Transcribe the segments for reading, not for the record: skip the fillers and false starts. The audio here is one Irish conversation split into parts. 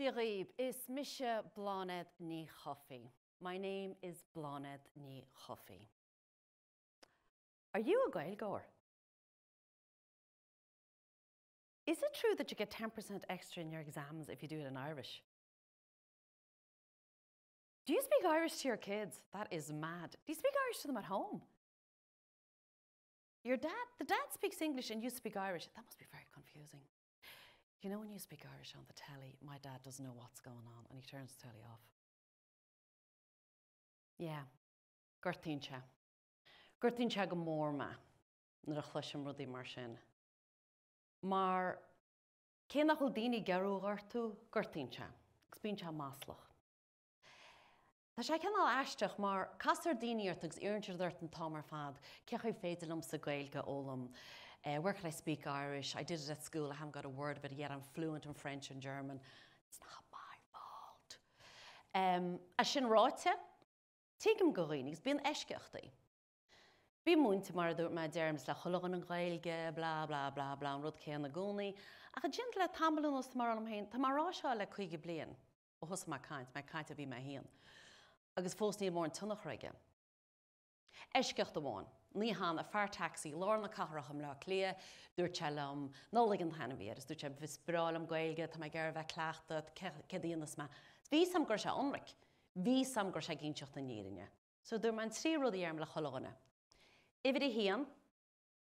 Dia dhaoibh, is mise Bláthnaid Ní Chofaigh. My name is Bláthnaid Ní Chofaigh. Are you a Gaeilgeoir? Is it true that you get 10% extra in your exams if you do it in Irish? Do you speak Irish to your kids? That is mad. Do you speak Irish to them at home? Your dad, the dad speaks English and you speak Irish. That must be very confusing. You know when you speak Irish on the telly, my dad doesn't know what's going on and he turns the telly off. Yeah, gortaíonn sé. Gortaíonn sé go mór mé nuair a chloisim rudaí mar sin. Mar cé nach bhfuil daoine ag iarraidh a ghortú, gortaíonn sé agus bíonn sé maslach. Tá sé cineál aisteach mar castar daoine ort agus iarrann siad ort an t-am ar fad cé chaoi féidir liomsa Gaeilge a fhoghlaim, where can I speak Irish, I did it at school, I haven't got a word of it yet, I'm fluent in French and German. It's not my fault. É sin ráite, tuigim do dhaoine agus bíonn eisceachtaí. Bím múinte mar a dúirt mé, deirimse le chuile dhuine an Ghaeilge, blah blah blah blah, an rud céanna i gcónaí. Ach ansin le tamall anuas tá mé ag rá liom féin, tá mé ag rá seo le 50 bliain ó thosaigh mé ag caint, mé ag caint ó bhí mé a haon, agus fós níl mórán tionchar aige. Eisceacht amháin, an oíche cheana, fear tacsaí i lár na cathrach i mBleá Cliath, dúirt sé liom, Nollaig an t-ainm a bhí air, is dúirt sé, is breá liom Gaeilge, tá mé ag iarraidh a bheith ag cleachtadh, céard a dhéanfas mé? Bhí 'fhios a'm go raibh sé ionraic, bhí 'fhios a'm go raibh sé ag inseacht an fhírinne. So dúirt mé an trí rud a dheirim le chuile dhuine. Uimhir a haon,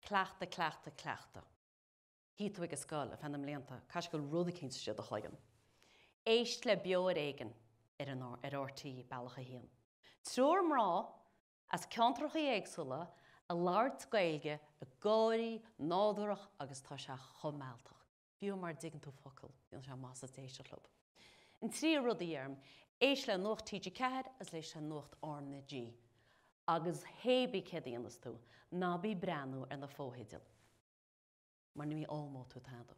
cleachtadh, cleachtadh, cleachtadh. Tchí tú ag an scoil ar feadh na mblianta, caithfidh go bhfuil rud eicínt istigh i do chloigeann. Éist le Beo ar Éigean ar an ar RTÉ Bealach a hAon. Triúr mná as ceantracha éagsúla ag labhairt Gaeilge ag gáirí, nádúrach agus tá sé chomh mealltach. Fiú mura dtuigeann tú focal, bíonn sé maith duit éisteacht leo. An tríú rud a dheirim, éist le Nuacht TG4 agus éist le Nuacht RnaG. Agus hé bí céard a dhéanas tú, ná bí ag breathnú ar na fotheidil, mar ní fhoghlaimeoidh tú tada.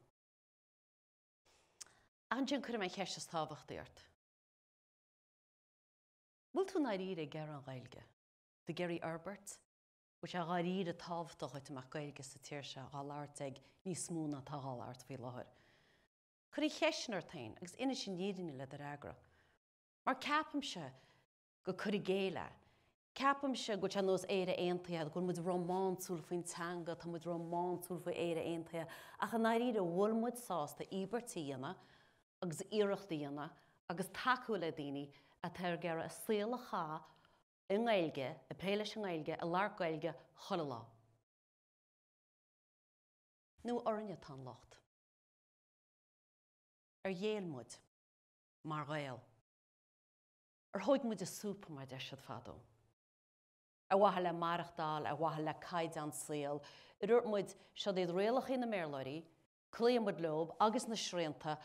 Ach ansin cuirfidh mé an cheist is tábhachtaí ort. Bhfuil tú i ndáiríre ag iarraidh an Ghaeilge? Tú ag iarraidh fhorbairt? Bhfuil sé dháiríre tábhachtach dhuit go mbeadh Gaeilge sa tír seo dhá labhairt ag níos mó ná atá dhá labhairt faoi láthair? Cuir an cheist sin ort féin agus inis an fhírinne le do fhreagra. Mar ceapaimse gur cur i gcéill é. Ceapaimse go bhfuil sé nós Éire Aontaithe, go bhfuil muid rómánsúil faoin teanga, tá muid rómánsúil faoi Éire Aontaithe, ach i ndáiríre bhfuil muid sásta íobairt a dhéanamh agus iarracht a dhéanamh agus tacú le daoine atá ag iarraidh a saol a chaitheamh i nGaeilge, ag plé leis an nGaeilge, ag labhairt Gaeilge chuile lá. Nó orainne atá an locht. Ar ghéill muid, mar Ghaeil? Ar thóig muid an súp, mar a deir siad fadó? Ar mhaithe le maireachtáil, ar mhaithe le caighdeán saoil, ar dúirt muid, siod iad rialacha na mBéarlóirí, cloífidh muid leob agus na srianta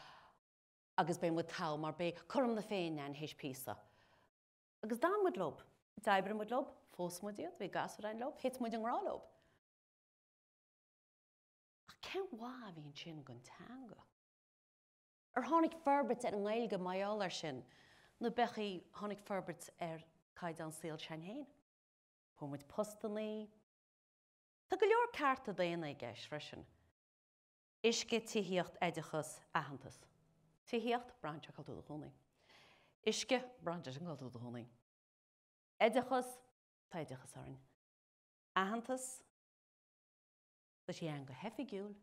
agus beidh muid togha mar beidh cothrom na Féinne ann théis píosa. Agus d'fhan muid leob. D'oibrigh muid leob, phós muid iad, bhí gasúir againn leob, thit muid i ngrá leob. Ach cén mhaith a bhí ansin don teanga? Ar tháinig forbairt ar an nGaeilge mar gheall air sin nó b'fhéidir tháinig forbairt ar caighdeán saoil s'againn féin? Fuair muid postannaí. Tá go leor cearta daonna i gceist freisin. Uisce, tithíocht, oideachas, aitheantas. Tithíocht, braitheann sé cá bhfuil tú i do chónaí. Uisce, braitheann sé sin cá bhfuil tú i do chónaí. Oideachas, tá oideachas orainn. Aitheantas, tá sí ann go hoifigiúil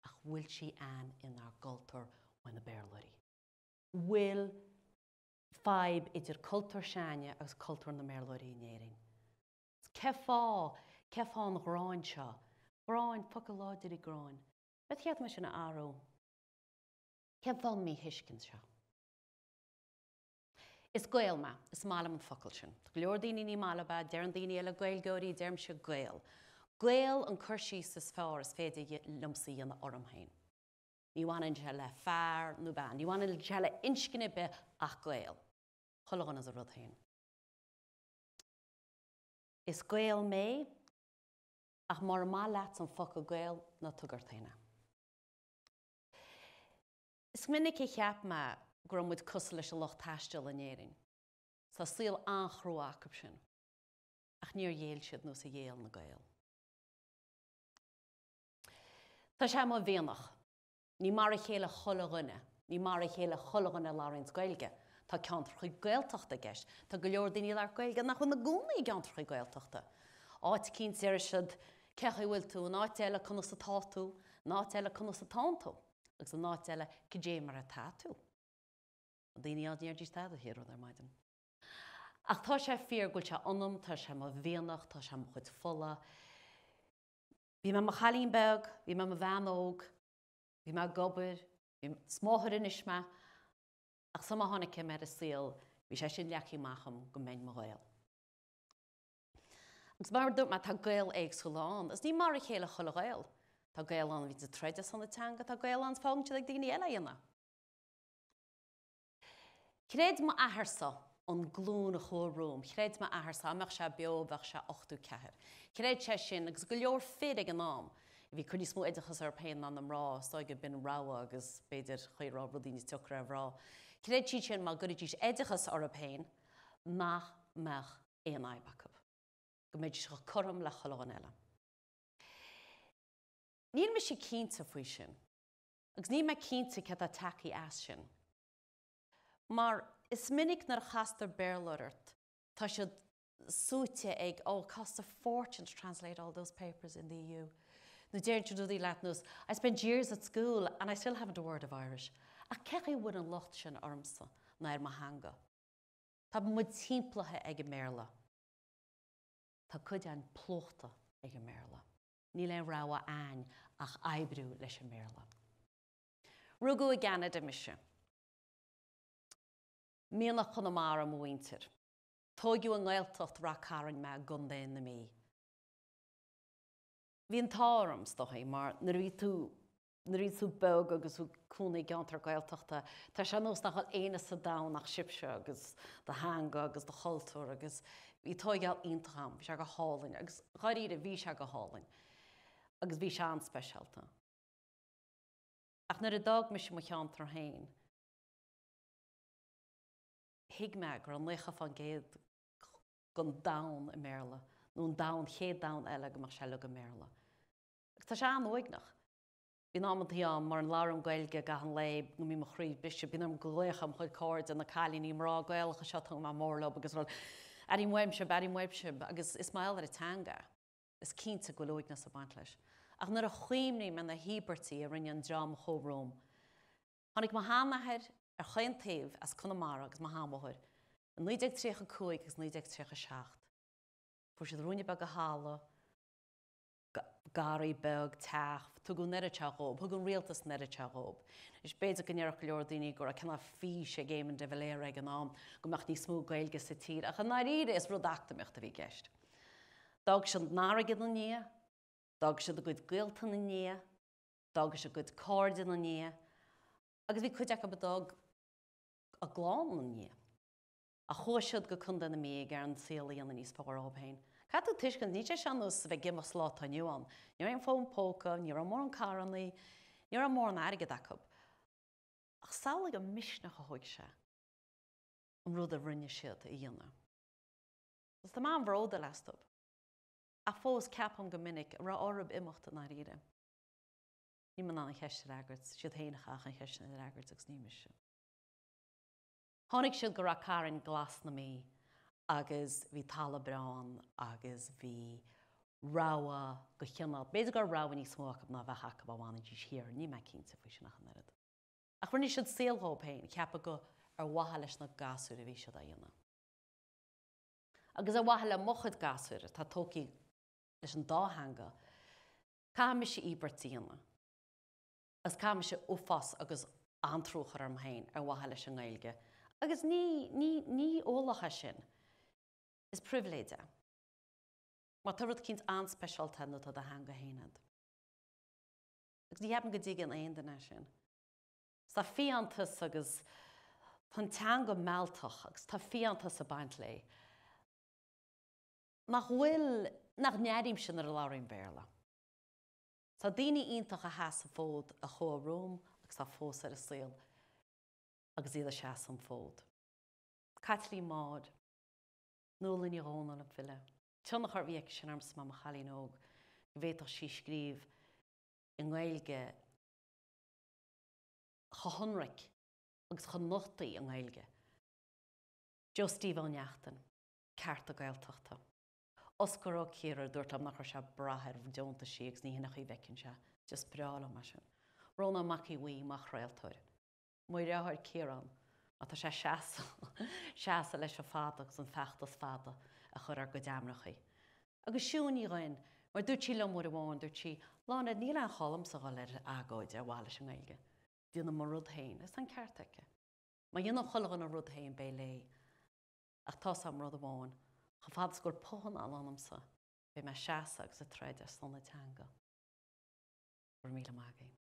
ach bhfuil sí ann inár gcultúr uaidh na Béarlóirí? Bhfuil fadhb idir cultúr s'againne agus cultúr na mBéarlóirí in Éirinn? Cé fáth, cé fáth an ghráin seo? Gráin, focal láidir í gráin. Ba cheart dom é sin a athrú. Cén fáth an míthuiscint seo? Is Gael mé. Is maith liom an focal sin. Tá go leor daoine ní maith leo é, deireann daoine eile Gaeilgeoirí, deirimse Gael. Gael an cur síos is fearr is féidir liomsa a dhéanamh orm féin. Ní bhaineann sé le fear nó bean, ní bhaineann sé le inscne ar bith ach Gael. Chuile dhuine is a rud féin. Is Gael mé, ach mura maith leat an focal Gael, ná tug ort féin é. Is minic a cheap mé go raibh muid cosúil leis an lucht taistil in Éirinn. Tá saol an-chrua acu sin, ach níor ghéill siad nós a ghéill na Gaeil. Tá sé i mo mhianach. Ní mar a chéile chuile dhuine. Ní mar a chéile chuile dhuine a labhraíonns Gaeilge. Tá ceantracha Gaeltachta i gceist. Tá go leor daoine a labhairt Gaeilge nach bhfuil ina gcónaí i gceantracha Gaeltachta. Áit eicínt déarfaidh siad cé chaoi bhfuil tú, in áit eile conas atá tú, in áit eile conas atánn tú, agus in áit eile cad é mar atá tú. Na daoine ann ní deiridís tada an chéad rud ar maidin. Ach tá sé fíor go bhfuil sé ionam, tá sé i mo mhianach, tá sé i mo chuid fola. Bhí mé i mo chailín beag, bhí mé i mo bhean óg, Bhí mé ag obair, bhí, is máthair anois mé, ach sul má tháinig mé ar an saol, bhí sé sin leagtha amach agam go mbeinn mo Ghael. Agus mar a dúirt mé, tá Gaeil éagsúla ann, agus ní mar a chéile chuile Ghael. Tá Gaeil ann a bhíonn ag troid ar son na teanga, tá Gaeil ann is fágann siad ag daoine eile a dhéanamh. Chreid m'athair-sa, an glúin a chuaigh romham, chreid m'athair-sa, dá mbeadh sé beo bheadh sé 84. Chreid sé sin, agus go leor fir ag an am, a bhí ag cur níos mó oideachas orthu féin ná na mná, is dóigh go b'in rogha agus b'fhéidir chaoi a raibh rudaí níos deacra ar mhná. Chreid siad sin má gcuiridís oideachas orthu féin nach mbeadh aon fhadhb acu, go mbeidís chomh cothrom le chuile dhuine eile. Níl mise cinnte faoi sin. Agus níl mé cinnte céard atá tagtha as sin. Mar is minic nuair a chastar Béarlóir ort, tá siad suaite ag oh, it costs a fortune to translate all those papers in the EU. Nó deireann siad rudaí leat nós I spent years at school and I still haven't a word of Irish. Ach cé chaoi a bhfuil an locht sin ormsa ná ar mo theanga? Tá muid timpeallaithe ag an mBéarla. Tá cuid againn plúchta ag an mBéarla. Níl aon rogha a'ainn ach oibriú leis an mBéarla. Rugadh i gCeanada mise. Mianach Chonamara mo mhuintir. Tóigeadh i nGaeltacht Rath Cairn mé i gContae na Mí. Bhí an t-ádh orm, is dóigh, mar nuair a bhí tú Nuair a bhíonn tú beag agus tú ag cónaí i gceantar Gaeltachta, tá sé ar nós nach bhfuil éinne sa domhan ach sibhse agus do theanga agus do chultúr agus bhí tóigeáil iontach a'm, bhí sé go hálainn agus dháiríre bhí sé go hálainn agus bhí sé an-speisialta. Ach nuair a d'fhág mise mo cheantar féin, thuig mé go raibh 90% den domhan i mBéarla, nó an domhan, chéad domhan eile go mbeadh sé uilig i mBéarla. Agus tá sé an-uaigneach. Bíonn amantaí ann, mura labhraím Gaeilge gach aon lae, go mbíonn mo chroí ag briseadh. Bíonn orm glaoch ar mo chuid cairde, na cailíní mná Gaelacha seo, tá mé mór leo agus rá, airím uaim sibh, airím uaim sibh. Agus is mar gheall ar an teanga. Is cinnte go bhfuil uaigneas ag baint leis. Ach nuair a chuimhním ar na híobairtí a rinne an dream a chuaigh romham, tháinig mo sheanathair ar chaon taobh as Conamara agus mo sheanmháthair i 1935 agus 1937. Fuair siad ruainne beag de thalamh, garraí beag, teach, tugadh an oiread seo dhób, thug an rialtas an oiread seo dhób. Anois, b'fhéidir go ndéarfadh go leor daoine go raibh cineál fís ag Éamon de Valera ag an am go mbeadh níos mó Gaeilge sa tír, ach i ndáiríre is rud eacnamaíochta a bhí i gceist. D'fhág siad an airgead ina ndiaidh, d'fhág siad a gcuid gaolta ina ndiaidh, d'fhág siad a gcuid cairde ina ndiaidh, agus bhí cuid acu a d'fhág a gclann ina ndiaidh. Ach chuaigh siad go Contae na Mí ag iarraidh an saol a dhéanamh níos fearr dhóibh féin. Caithfidh tú tuiscint, níl sé seo ar nós a bheith ag imeacht sa lá atá inniu ann. Ní raibh aon fón póca, ní raibh mórán carrannaí, ní raibh mórán airgid acu. Ach samhlaigh an misneach a thóig sé an rud a rinne siad a dhéanamh. Agus tá mé an-bhródúil astu. Ach fós, ceapaim go minic, an raibh orthu imeacht i ndáiríre? Níl mé in ann an cheist a fhreagairt, siad féin a chaithfeadh an cheist sin a fhreagairt agus ní mise. Tháinig siad go Rath Cairn glas na Mí agus bhí talamh breá ann agus bhí rogha de chineál, b'fhéidir go raibh rogha níos mó acu ná a bheadh acu dá bhfanfaidís thiar, níl mé cinnte faoi sin ach an oiread. Ach rinne siad saol dhóibh féin, ceapadh gur ar mhaithe leis na gasúir a bhí siad á dhéanamh. Agus ar mhaithe le mo chuid gasúir atá tógtha leis an dá theanga, caithfidh mise íobairt a dhéanamh. Agus caithfidh mise uafás agus antrú a chur orm féin ar mhaithe leis an nGaeilge. Agus ní, ní, ní ualach é sin. Is pribhléid é. Mar tá rud eicínt an-speisialta nuair atá do theanga féin agat. Agus ní cheapaim go dtuigeann aon duine é sin. Tá fiántas agus tá an teanga mealltach agus tá fiántas ag baint léi. Nach bhfuil, nach n-airímse nuair a labhraím Béarla. Tá daoine iontach a sheas an fód a chuaigh romham agus atá fós ar an saol agus iad ag seasamh an fód. Caitlín Maude, Nuala Ní Dhomhnaill an file, tionchar a bhí aici sin ormsa mar mo chailín óg go bhféadfadh sí scríobh i nGaeilge chomh hionraic. Agus chomh nochtaí i nGaeilge. Joe Steve Ó Neachtain, Cearta Gaeltachta. Osgur Ó Ciardha a dúirt liom nach raibh sé ag brath ar deontaisí agus ní hin an chaoi a bhfeiceann sé. Just breá liom é sin. Rónán Mac Aodha Bhuí mar chraoltóir. Mo dheartháir Ciarán, mar tá sé ag seasamh, seasamh leis an fada agus an feachtas fada a chur ar gcuid aimreachaí. Agus Siún Ní Dhuinn, mar dúirt sí liom uair amháin, dúirt sí, Bláthnaid, níl aon chall a'msa dhul ar agóid ar mhaith leis an nGaeilge. Déanaim mo rud féin. Agus tá an ceart aici. Má dhéanann chuile dhuine a rud féin, beidh léi. Ach tá's a'm rud amháin, chomh fada is go bhfuil puth anála ionamsa, beidh mé ag seasamh agus ag troid ar son na teanga. Go raibh míle maith agaibh.